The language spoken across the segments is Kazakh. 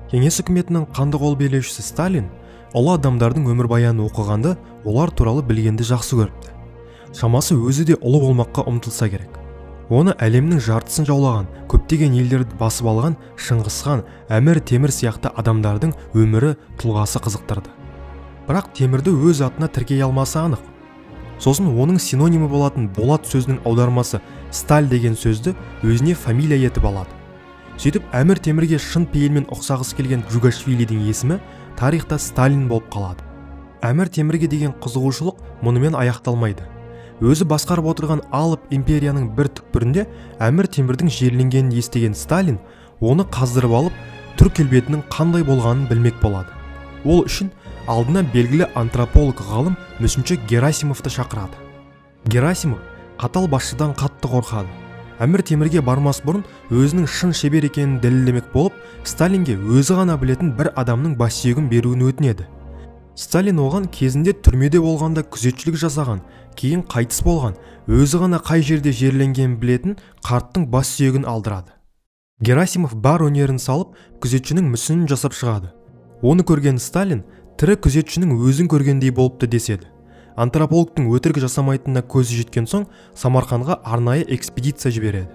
Кеңес үкіметінің қанды қол билеушісі Сталин ұлы адамдардың өмірбаянын оқығанды, олар туралы білгенді жақсы көріпті. Шамасы өзі де ұлы болмаққа ұмтылса керек. Оны әлемнің жартысын жаулаған, көптеген елдерді басып алған Шыңғысхан, Әмір Темір сияқты адамдардың өмірі, тұлғасы қызықтырды. Бірақ Темірді өз атына тіркей алмасы анық. Сосын оның синонимі болатын болат сөзінің аудармасы сталь деген сөзді өзіне фамилия етіп алады. Сөйтіп Әмір Темірге шын пейілмен ұқсағысы келген Джугашвилидің есімі тарихта Сталин болып қалады. Әмір Темірге деген қызығушылық мұнымен аяқталмайды. Өзі басқарып отырған алып империяның бір түкпірінде Әмір Темірдің жерленгенін естіген Сталин оны қаздырып алып, түр келбетінің қандай болғанын білмек болады. Ол үшін алдына белгілі антрополог ғалым мүсінші Герасимовты шақырады. Герасимов қатал басшыдан қатты қорқады. Әмір Темірге бармас бұрын өзінің шын шебер екенін дәлелдемек болып, Сталинге өзі ғана білетін бір адамның бас сүйегін беруін өтінеді. Сталин оған кезінде түрмеде болғанда күзетшілік жасаған, кейін қайтыс болған, өзі ғана қай жерде жерленгенін білетін қарттың бас сүйегін алдырады. Герасимов бар өнерін салып, күзетшінің мүсінін жасап шығады. Оны көрген Сталин тірі күзетшінің өзін көргендей болыпты деседі. Антропологтың өтірік жасамайтынына көзі жеткен соң, Самарқанға арнайы экспедиция жібереді.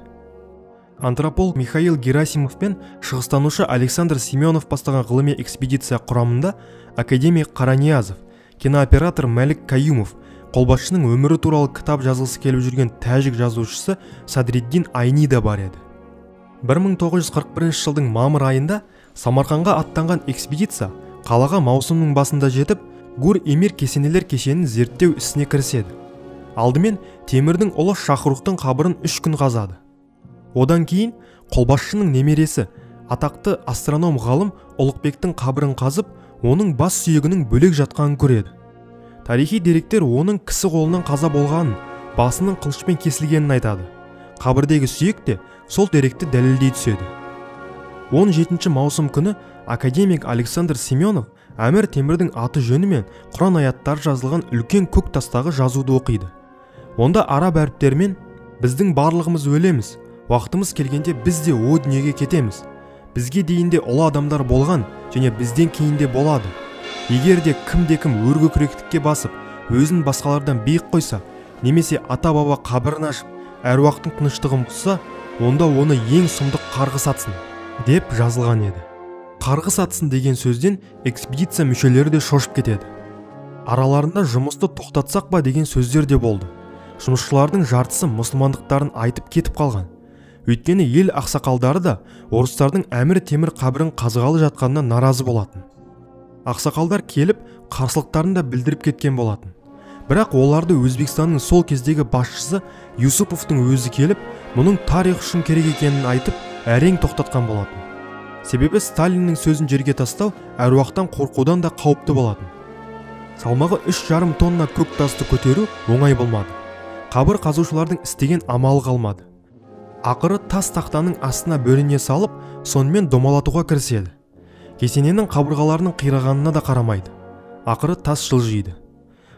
Антрополог Михаил Герасимов пен шығыстанушы Александр Семенов бастаған ғылыми экспедиция құрамында академик Қараниязов, кинооператор Мәлік Каюмов, қолбасшының өмірі туралы кітап жазғысы келіп жүрген тәжік жазушысы Садриддин Айни да бар еді. 1941 жылдың мамыр айында Самарқанға аттанған экспедиция қалаға маусымның басында жетіп, Гур Эмир кесенелер кешенін зерттеу ісіне кіріседі. Алдымен Темірдің ұлы Шахрухтың қабірін 3 күн қазады. Одан кейін қолбасшының немересі, атақты астроном ғалым Ұлықбектің қабірін қазып, оның бас сүйегінің бөлек жатқанын көреді. Тарихи деректер оның кісі қолынан қаза болғанын, басының қылышпен кесілгенін айтады. Қабірдегі сүйек те сол деректі дәлелдей түседі. 17 маусым күні академик Александр Семенов Әмір Темірдің аты жөні мен Құран аяттары жазылған үлкен көк тастағы жазуды оқиды. Онда араб әріптерімен «Біздің барлығымыз өлеміз, уақытымыз келгенде біз де о дүниеге кетеміз. Бізге дейін де ұлы адамдар болған және бізден кейін де болады. Егер де кімде-кім өркөкіректікке басып, өзін басқалардан биік қойса, немесе ата-баба қабірін ашып, әруақтың тыныштығын бұзса, онда оны ең сұмдық қарғыс атсын» деп жазылған еді. Қарғыс атсын деген сөзден экспедиция мүшелері де шошып кетеді. Араларында жұмысты тоқтатсақ па деген сөздер де болды. Жұмысшылардың жартысы мұсылмандықтарын айтып кетіп қалған. Өйткені ел ақсақалдары да орыстардың Әмір Темір қабірін қазғалы жатқанына наразы болатын. Ақсақалдар келіп қарсылықтарын да білдіріп кеткен болатын. Бірақ оларды Өзбекстанның сол кездегі басшысы Юсуповтың өзі келіп, мұның тарих үшін керек екенін айтып, әрең тоқтатқан болатын. Себебі Сталиннің сөзін жерге тастау әруақтан қорқудан да қауіпті болатын. Салмағы 3,5 тонна көк тасты көтеру оңай болмады. Қабір қазушылардың істеген амалы қалмады. Ақыры тас тақтаның астына бөрене салып, сонымен домалатуға кіріседі. Кесененің қабырғаларының қирағанына да қарамайды. Ақыры тас жылжиды.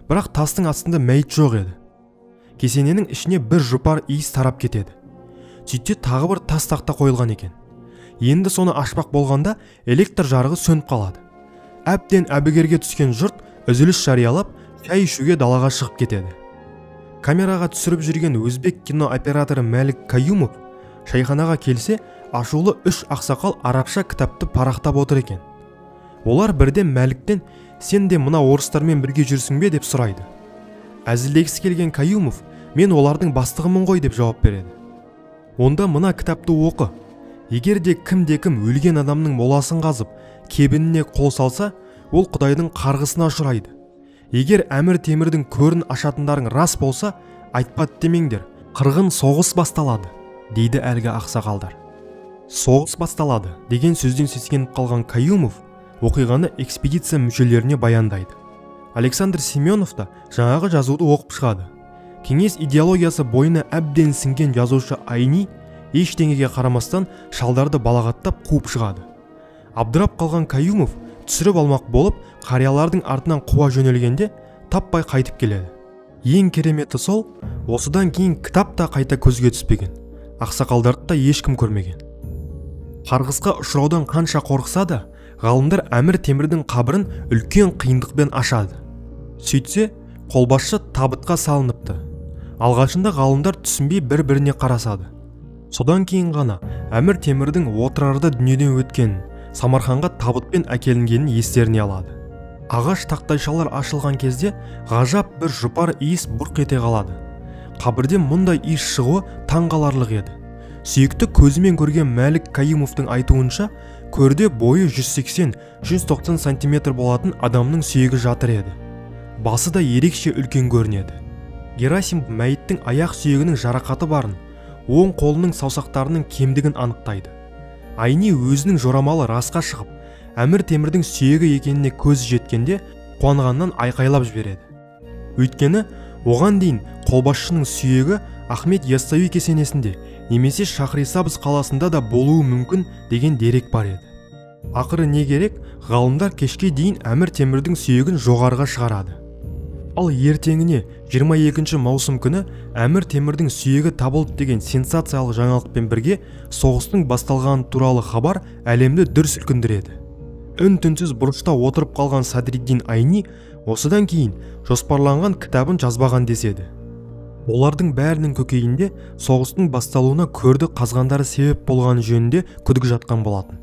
Бірақ тастың астында мәйіт жоқ еді. Кесененің ішіне бір жұпар иіс тарап кетеді. Сөйтсе тағы бір тас тақта қойылған екен. Енді соны ашпақ болғанда электр жарығы сөніп қалады. Әбден әбігерге түскен жұрт үзіліс жариялап, шай ішуге далаға шығып кетеді. Камераға түсіріп жүрген өзбек кино операторы Мәлік Каюмов шайханаға келсе, ашулы 3 ақсақал арабша кітапты парақтап отыр екен. Олар бірден Мәліктен «Сен де мына орыстармен бірге жүрсің бе?» деп сұрайды. Әзілдегісі келген Каюмов «Мен олардың бастығымын ғой» деп жауап береді. Онда мына кітапты оқы. Егер де кімде-кім өлген адамның моласын қазып, кебініне қол салса, ол Құдайдың қарғысына ұшырайды. Егер Әмір Темірдің көрін ашатындарың рас болса, айтпады демеңдер, қырғын соғыс басталады, дейді әлгі ақсақалдар. Соғыс басталады деген сөзден сескеніп қалған Каюмов оқиғаны экспедиция мүшелеріне баяндайды. Александр Семенов та жаңағы жазуды оқып шығады. Кеңес идеологиясы бойына әбден сіңген жазушы Айни ештеңеге қарамастан шалдарды балағаттап қуып шығады. Абдырап қалған Каюмов түсіріп алмақ болып, қариялардың артынан қуа жөнелгенде таппай қайтып келеді. Ең кереметі сол, осыдан кейін кітап та қайта көзге түспеген, ақсақалдарды да ешкім көрмеген. Қарғысқа ұшыраудан қанша қорықса да, ғалымдар Әмір Темірдің қабірін үлкен қиындықпен ашады. Сөйтсе, қолбасшы табытқа салыныпты. Алғашында ғалымдар түсінбей бір-біріне қарасады. Содан кейін ғана Әмір Темірдің Отырарда дүниеден өткенін, Самарқанға табытпен әкелінгенін естеріне алады. Ағаш тақтайшалар ашылған кезде ғажап бір жұпар иіс бұрқ ете қалады. Қабірден мұндай иіс шығуы таңғаларлық еді. Сүйекті көзімен көрген Мәлік Каюмовтың айтуынша, көрде бойы 180-190 сантиметр болатын адамның сүйегі жатыр еді. Басы да ерекше үлкен көрінеді. Герасимов мәйіттің аяқ сүйегінің жарақаты барын, оң қолының саусақтарының кемдігін анықтайды. Айни өзінің жорамалы расқа шығып, Әмір Темірдің сүйегі екеніне көзі жеткенде қуанғаннан айқайлап жібереді. Өйткені оған дейін қолбасшының сүйегі Ахмет Яссауи кесенесінде немесе Шахрисабз қаласында да болуы мүмкін деген дерек бар еді. Ақыры не керек, ғалымдар кешке дейін Әмір Темірдің сүйегін жоғарыға шығарады. Ал ертеңіне 22 маусым күні Әмір Темірдің сүйегі табылды деген сенсациялық жаңалықпен бірге соғыстың басталғаны туралы хабар әлемді дүр сілкіндіреді. Үн-түнсіз бұрышта отырып қалған Садриддин Айни осыдан кейін жоспарланған кітабын жазбаған деседі. Олардың бәрінің көкейінде соғыстың басталуына көрді қазғандары себеп болғаны жөнінде күдік жатқан болатын.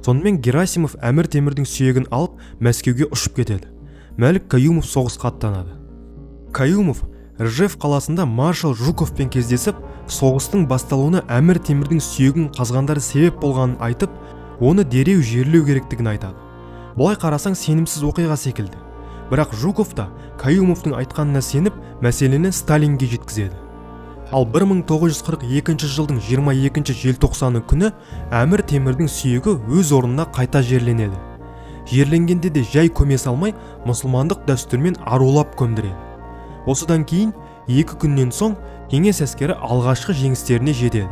Сонымен Герасимов Әмір Темірдің сүйегін алып Мәскеуге ұшып кетеді. Мәлік Каюмов соғысқа аттанады. Каюмов Ржев қаласында маршал Жуковпен кездесіп, соғыстың басталуына Әмір Темірдің сүйегін қазғандары себеп болғанын айтып, оны дереу жерлеу керектігін айтады. Былай қарасаң сенімсіз оқиға секілді. Бірақ Жуков та Каюмовтың айтқанына сеніп, мәселені Сталинге жеткізеді. Ал 1942 жылдың 22 желтоқсаны күні Әмір Темірдің сүйегі өз орнына қайта жерленеді. Жерленгенде де жай көме салмай, мұсылмандық дәстүрмен арулап көмдіреді. Осыдан кейін 2 күннен соң кеңес әскері алғашқы жеңістеріне жетеді.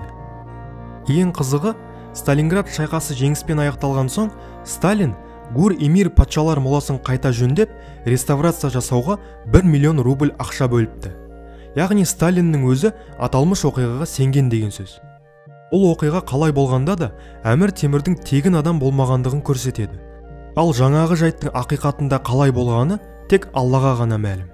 Ең қызығы, Сталинград шайқасы жеңіспен аяқталған соң, Сталин Гур эмир патшалар моласын қайта жөндеп, реставрация жасауға 1 миллион рубль ақша бөліпті. Яғни Сталиннің өзі аталмыш оқиғаға сенген деген сөз. Бұл оқиға қалай болғанда да Әмір Темірдің тегін адам болмағандығын көрсетеді. Ал жаңағы жайттың ақиқатында қалай болғаны тек Аллаға ғана мәлім.